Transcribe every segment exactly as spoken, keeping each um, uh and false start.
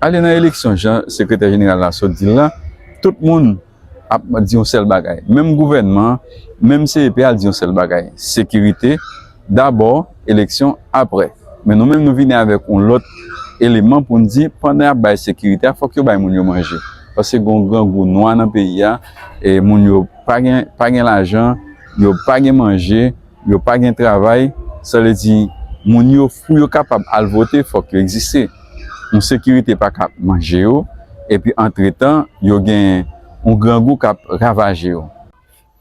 Ale nan eleksyon, jan sekretè jeneral la sot di l la, tout moun ap di yon sèl bagay. Menm gouvènman an, menm C E P al di yon sèl bagay. Sekirite dabò, eleksyon apre. Men nou menm nou vini avèk yon lòt eleman pou n di, pandan y ap bay sekirite a, fòk yo bay moun yo manje. Paske gen yon grangou nwa nan peyi a, e moun yo pa gen, pa gen lajan, yo pa gen manje, yo pa gen travay. Sa vle di, moun yo, pou yo kapab al vote, fòk yo egziste. Yon sekirite pa ka ap manje yo, epi antretan, yo gen yon grangou k ap ravaje yo.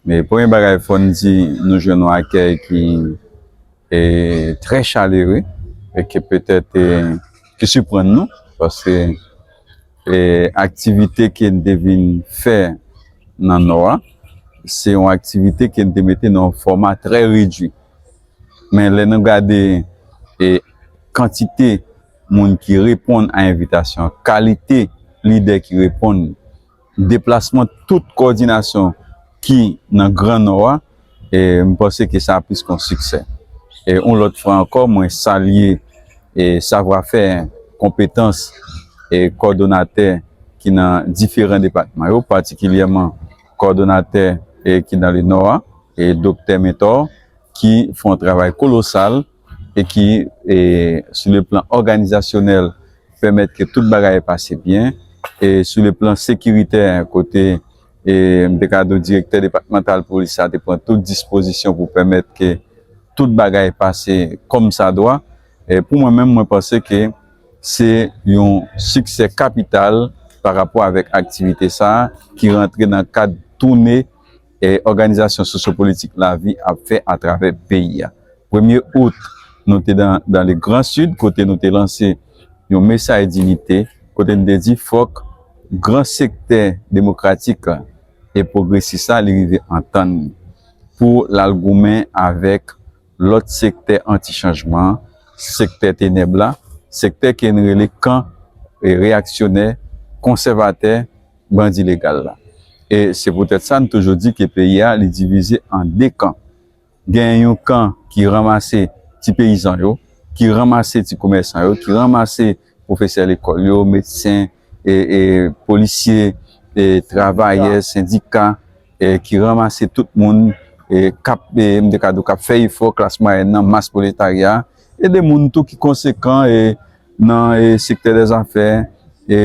Men premye bagay, fò n di, nou jwenn yon akèy ki, e, trè chalere, e ke petèt, e, ki siprann nou, paske, e, aktivite ke n te vin fè nan Nò a, se yon aktivite ke n te mete nan yon fòma trè redui. Men lè nou gade, e, kantite moun ki reponn a envitasyon an, kalite lidè ki reponn, deplasman tout kowòdinasyon ki nan Gran Nò a, e, m panse ke sa plis ke yon siksè. E yon lòt fwa ankò, mwen salye, e, savwafè, konpetans, e, kòdonatè ki nan diferan depatman yo, patikilyèman kòdonatè, e, ki nan Lenò a, e, Doktè Mentor, ki fè yon travay kolosal e ki, e, sou le plan òganizasyonèl, pèmèt ke tout bagay pase byen. E sou le plan sekiritè, kote, e, m te ka di w, direktè depatmantal polis la te pran tout dispozisyon pou pèmèt ke tout bagay pase kòmsadwa. E pou mwen menm, mwen panse ke se yon siksè kapital pa rapò avèk aktivite sa a ki rantre nan kad toune, e, òganizasyon sosyopolitik Lavi ap fè atravè peyi a. Premye out, nou te dan, dan le Gran Sid, kote nou te lanse yon mesaj dinite, kote n te di fòk gran sektè demokratik la e pwogresis la, li rive antann li pou l al goumen avèk lòt sektè anti-chanjman an, sektè tenèb la, sektè ke n rele kan, e, reyaksyonè, konsèvatè, bandi legal la. E se poutèt sa n toujou di ke peyi a, li divize an de kan. Gen yon kan ki ranmase ti peyizan yo, ki ranmase ti komèsan yo, ki ranmase pwofesè lekòl yo, medsen, e, e, polisye, e, travayè, sendika, e, ki ranmase tout moun, e, k ap, e, m te ka di w, k ap fè efò, klas mwayèn nan, mas pwoletarya, e de moun tou ki konsekan, e, nan, e, sektè dèzafè, e,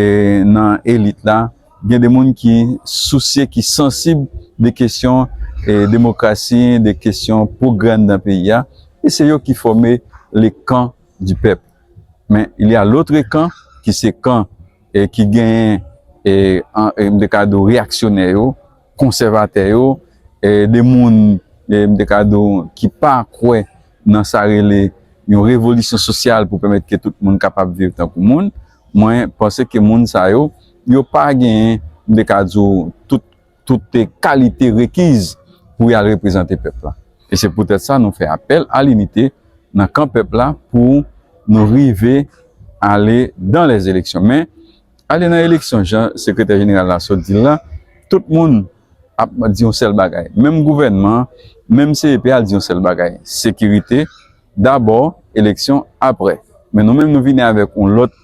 nan elit la, gen de moun ki sousye, ki sansib de kesyon, e, demokrasi, de kesyon pwogrè anndan peyi a, e se yo ki fòme le kan di pèp. Men, il y a l'autre camp, ki se kan, e, ki genyen, e, an, e, m te ka di w, reyaksyonè yo, konsèvatè yo, e, de moun, e, m te ka di w, ki pa kwè nan sa rele yon revolisyon sosyal pou pèmèt ke tout moun kapab viv tankou moun. Mwen panse ke moun sa yo, yo pa genyen, m te ka di w, tout, tout kalite rekiz pou y al reprezante pèp la. E se poutèt sa nou fè apèl a linite nan kan pèp la pou nou rive ale dan lèz eleksyon. Men, ale nan eleksyon, jan sekretè jeneral la sot di l la, tout moun ap di yon sèl bagay. Menm gouvènman an, menm C E P al di yon sèl bagay. Sekirite dabò, eleksyon apre. Men nou menm nou vini avèk yon lòt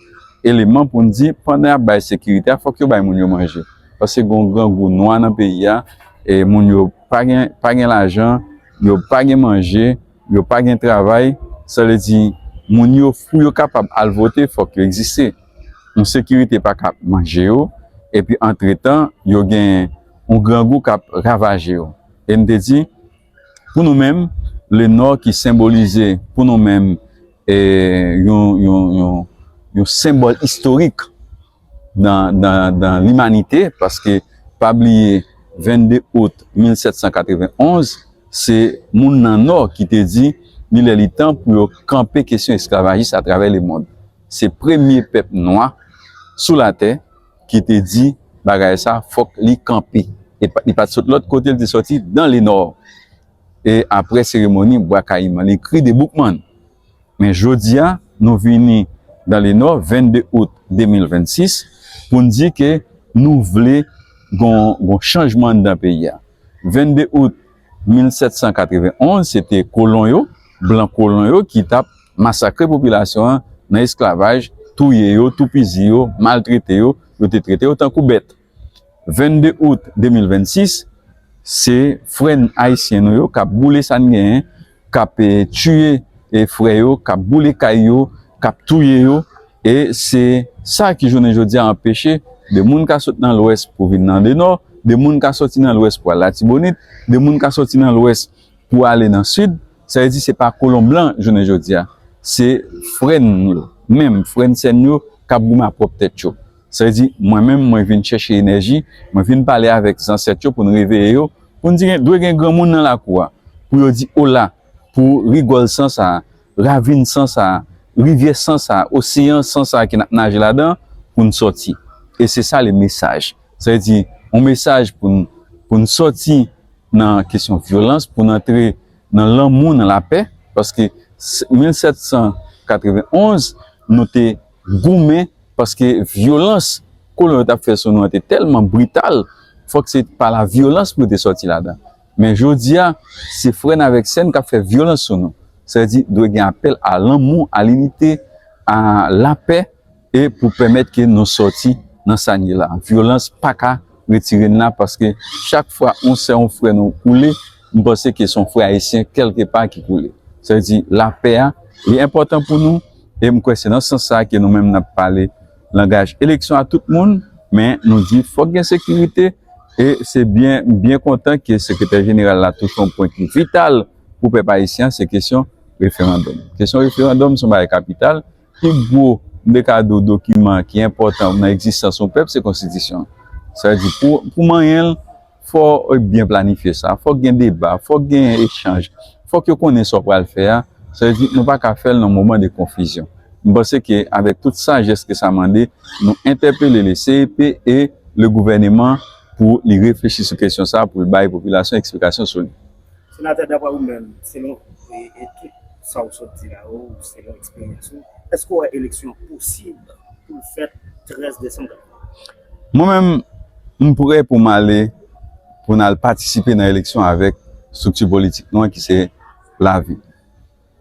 eleman pou n di, pandan y ap bay sekirite a, fòk yo bay moun yo manje. Paske gen yon grangou nwa nan peyi a, e moun yo pa gen, pa gen lajan, yo pa gen manje, yo pa gen travay. Sa vle di, moun yo, pou yo kapab al vote, fòk yo egziste. Yon sekirite pa ka ap manje yo, epi antretan, yo gen yon grangou k ap ravaje yo. E n te di, pou nou menm, Lenò ki senbolize pou nou menm, e, yon, yon, yon, yon senbòl istorik nan, nan, nan limanite, paske pa bliye, vennde out mil sèt san katrevenn onz, se moun nan Nò ki te di, li lè li tan pou yo kanpe kesyon esklavajis atravè lemonn. Se premye pèp nwa sou latè ki te di bagay sa, fòk li kanpe. E pa, li pa t sot lòt kote, li te sòti dan Lenò. E apre seremoni Bwa Kayiman, li kri de Boukman. Men jodi a, nou vini dan Lenò, vennde out de mil vennsis, pou n di ke nou vle gon, gon chanjman anndan peyi a. Vennde out mil sèt san katrevenn onz, se te kolon yo, blan kolon yo, ki t ap masakre popilasyon an nan esklavaj, touye yo, toupizi yo, maltrete yo, yo te trete yo tankou bèt. Vennde out de mil vennsis, se frè n ayisyen nou yo k ap boule sa n genyen, k ap, eh, tiye, eh, frè yo, k ap boule kay yo, k ap touye yo. E se sa ki jounen jodi a anpeche de moun ka sot nan lwès pou vin nan de nò, de moun ka soti nan lwès pou al Latibonit, de moun ka soti nan lwès pou ale nan sid. Sa vle di se pa kolon blan jounen jodi a. Se frè n yo, menm frè n sè n yo k ap goumen ak pwòp tèt yo. Sa vle di mwen menm, mwen vin chèche enèji, mwen vin pale avèk zansèt yo pou n reveye yo, pou n di gen, dwe gen granmoun nan lakou a, pou yo di ola pou rigòl san sa a, ravin san sa a, rivyè san sa a, oseyan san sa a ke n ap naje ladan, pou n sòti. E se sa le mesaj. Sa vle di, yon mesaj pou n, pou n sòti nan kesyon vyolans, pou n antre nan lanmou, nan lapè, paske s-, mil sèt san katrevenn onz, nou te goumen, paske vyolans kolon yo t ap fè sou nou an te tèlman brital, fòk se pa la vyolans pou yo te sòti ladan. Men jodi a, se frè n avèk sè n k ap fè vyolans sou nou. Sa vle di, dwe gen apèl a lanmou, a linite, a lapè, e pou pèmèt ke nou sòti nan sa n ye la. Vyolans pa ka retire n la, paske chak fwa yon sè, yon frè nou koule, m panse ke se yon frè ayisyen kèlke pa ki koule. Sa vle di, lapè a, li enpòtan pou nou, e m kwè se nan sans sa a ke nou menm n ap pale langaj eleksyon a tout moun, men nou di fòk gen sekirite, e se byen, m byen kontan ke sekretè jeneral la touche yon pwen ki vital pou pèp ayisyen an, se kesyon referandòm. Kesyon referandòm se yon bagay kapital, pi gwo, m te ka di w, dokiman ki enpòtan nan egzistans yon pèp, se konstitisyon an. Sa vle di, pou, pou manyen l, fò w byen planifye sa. Fòk gen deba, fòk gen echanj, fòk yo konnen sa w pral fè a. Sa vle di, nou pa ka fè l nan moman de konfizyon. M panse ke avèk tout sajès ke sa mande, nou entèpele le C E P e le gouvèneman pou li reflechi sou kesyon sa, pou l bay popilasyon eksplikasyon sou li. Senatè, daprè ou menm, selon e, e tout sa w sot di la yo, selon eksperyans ou, èske w wè eleksyon posib pou l fèt trèz desanm? Mwen menm, m prè pou m ale, pou n al patisipe nan eleksyon avèk estrikti politik nou an ki se Lavi.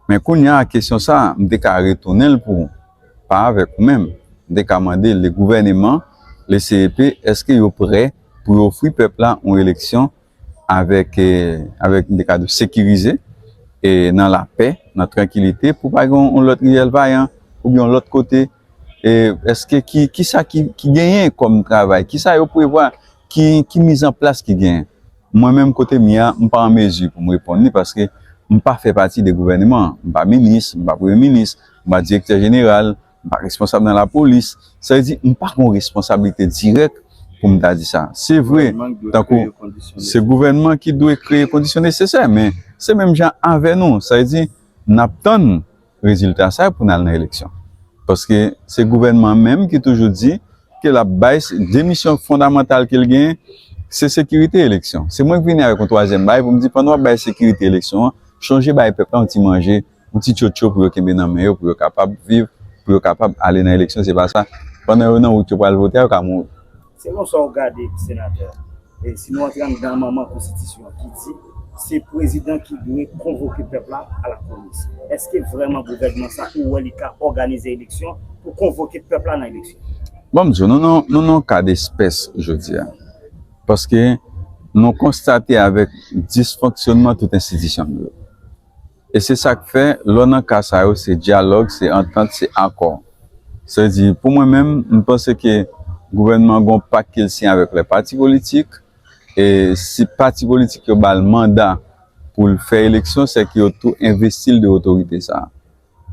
Men kounye a, kesyon sa a, m te ka retounen l pou ou, pa avèk ou menm. M te ka mande le gouvèneman, le C E P, èske yo prè pou yo ofri pèp la yon eleksyon avèk, eh, avèk, m te ka di w, sekirize, e nan lapè, nan trankilite, pou pa gen yon lòt riyèl vayan, oubyen yon lòt kote. E èske ki, kisa ki, ki genyen kòm travay? Kisa yo prevwa? Ki, ki mizanplas ki genyen? Mwen menm kote m ye a, m pa an mezi pou m reponn li, paske m pa fè pati de gouvèneman an. M pa minis, m pa premye minis, m pa direktè jeneral, m pa responsab nan lapolis. Sa vle di, m pa gen yon responsablite dirèk pou m ta di sa. Se vre, tankou se gouvènman ki dwe kreye kondisyon nesesè, men se menm jan avè nou. Sa vle di, n ap tann rezilta sa yo pou n al nan eleksyon. Paske se gouvènman an menm ki toujou di ke l ap bay, de misyon fondamantal ke l genyen, se sekirite eleksyon. Se mwen k vini avèk yon twazyèm bagay pou m di, pandan w ap bay sekirite eleksyon an, chonje bay pèp la yon ti manje, yon ti tchotcho pou yo kenbe nan men yo, pou yo kapab viv, pou yo kapab ale nan eleksyon. Se pa sa, pandan yo nan wout yo pral vote a, yo ka mouri. Selon sa w gade, senatè, e si nou antre anndan manman konstitisyon an ki di se prezidan ki dwe konvoke pèp la a la promès, èske vrèman gouvènman sa ou wè li ka òganize eleksyon pou konvoke pèp la nan eleksyon? Bon, m di w, nou nan, nou nan yon ka despès jodi a. Paske nou konstate avèk disfonksyonman tout enstitisyon nou yo. E se sa k fè, lè w nan ka sa yo, se dyalòg, se antant, se akò. Sa vle di, pou mwen menm, m panse ke gouvènman an gen yon pak ke l siyen avèk lè pati politik, e si pati politik yo ba l manda pou l fè eleksyon, se ke yo tou envesti l de otorite sa a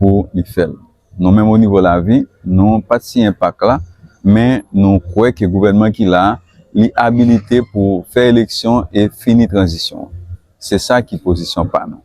pou li fè l. Nou menm o nivo Lavi, nou pa t siyen pak la, men nou kwè ke gouvènman ki la a, li abilite pou fè eleksyon e fini tranzisyon an. Se sa ki pozisyon pa nou.